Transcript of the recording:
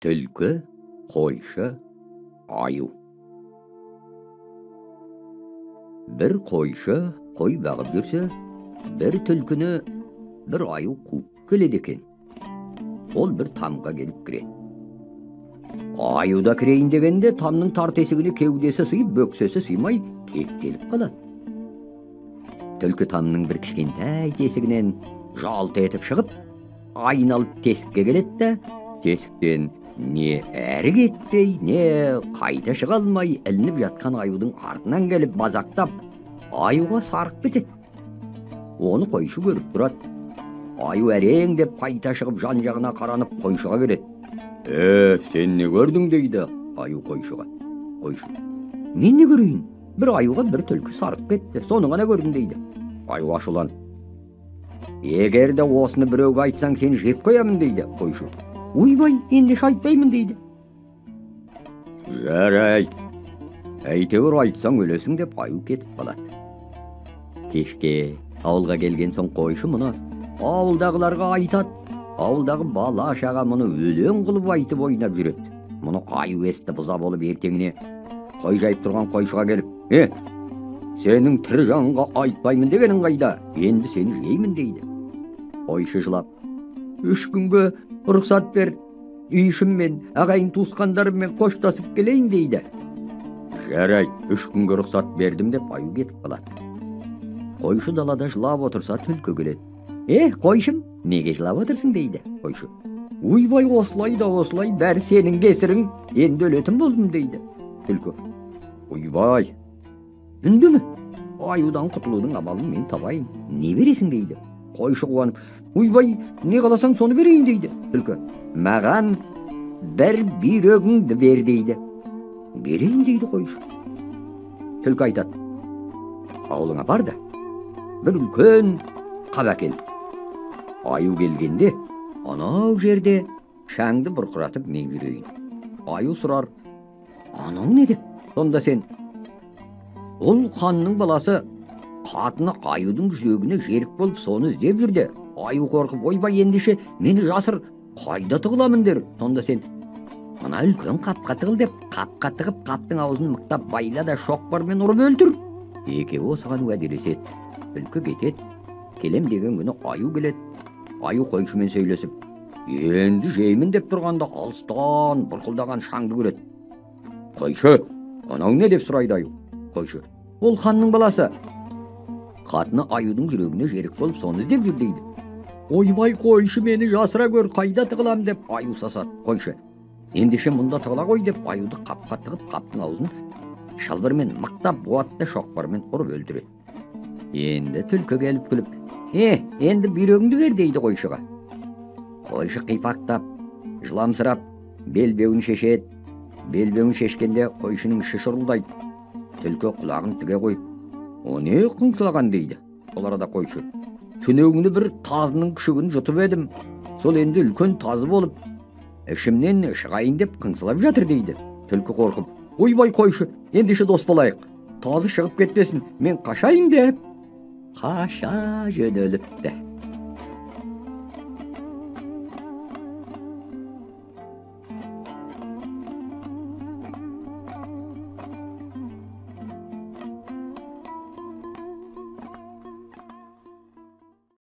Түлкі, қойшы, аю. Бір қойшы қой бағып жүрсе, бір түлкіні бір аю қуып келеді екен. Ол бір тамға келіп кіреді. Аю да кірейін дегенде тамның тар тесігіне кеудесі сыйып, бөксесі сыймай кептеліп қалады. Түлкі тамның бір кішкентай тесігінен жалт етіп шығып, айналып тесікке келеді де, тесіктен не әрі кетпей, не қайта шыға алмай ілініп жатқан аюдың артынан келіп мазақтап, аюға сарып кетеді. Оны қойшы көріп тұрады. Аю әрең деп қайта шығып жан-жағына қаранып қойшыға келеді. Сен не көрдің дейді аю қойшыға. Қойшы, мен не көрейін? Бір аюға бір түлкі сарып кетті, соны ғана көрдім дейді. Аю ашуланып, егер де осыны біреуге айтсаң, сені жеп қоямын дейді қойшы. Ойбай, ендеше айтпаймын дейді. Жарай, әйтеуір айтсаң өлесің деп аю кетіп қалады. Кешке ауылға келген соң қойшы мұны ауылдағыларға айтады. Ауылдағы бала шаға мұны өлең қылып айтып ойнап жүреді. Мұны аю естіп ыза болып ертеңіне қой жайып тұрған қойшыға келіп, сенің тірі жанға айтпаймын дегенің қайда? Енді сені жеймін дейді. Қойшы жылап, 3 күнге рұқсат бер, үй ішіммен, ағайын туысқандарыммен қоштасып келейін дейді. Жарайды, 3 күнге рұқсат бердім деп аю кетіп қалады. Қойшы далада жылап отырса, түлкі келеді. Қойшым, неге жылап отырсың дейді қойшы. Ойбай, осылай да осылай, бәрі сенің кесірің, енді өлетін болдым дейді түлкі. Ойбай, үндеме, аюдан құтылудың амалын мен табайын, не бересің дейді. Қойшы қуанып, ойбай, не қаласаң соны берейін дейді. Түлкі, маған бір бүйрегіңді бер дейді. Берейін дейді қойшы. Түлкі айтады, ауылыңа бар да, бір үлкен қап әкел. Аю келгенде, анау жерде шаңды бұрқыратып мен жүрейін. Аю сұрар, анау не деп? Сонда сен, ол ханның баласы қатыны аюдың жүрегіне жерік болып соны іздеп жүрді. Аю қорқып, ойбай, ендеше мені жасыр, қайда тығыламын дер. Сонда сен, мына үлкен қапқа тығыл деп, қапқа тығып, қаптың аузын мықтап байла да шоқпармен ұрып өлтір. Екеуі осыған уәделеседі. Түлкі кетеді. Келем деген күні аю келеді. Аю қойшымен сөйлесіп, енді жеймін деп тұрғанда алыстан бұрқылдаған шаңды көреді. Қойшы, анау не деп сұрайды аю. Қойшы, ол ханның баласы. Қатыны аюдың жүрегіне жерік болып соны іздеп жүр дейді. Ойбай, қойшы, мені жасыра көр, қайда тығылам деп аю сасады. Қойшы, ендеше мұнда тығыла қой деп аюды қапқа тығып, қаптың аузын шылбырмен мықтап буады да шоқпармен ұрып өлтіреді. Енді түлкі келіп күліп, енді бүйрегіңді бер дейді қойшыға. Қойшы қипақтап, жыламсырап, белбеуін шешеді. Белбеуін шешкенде қойшының іші шұрылдайды. Түлкі құлағын тіге қойып, о не қыңсылаған дейді. Сол арада қойшы, түнеуіңді бір тазының күшігін жұтып едім, сол енді үлкен тазы болып, ішімнен шығайын деп қыңсылап жатыр дейді. Түлкі қорқып, ойбай қойшы, ендеше дос болайық, тазы шығып кетпесін, мен қашайын деп қаша жөнеліпті.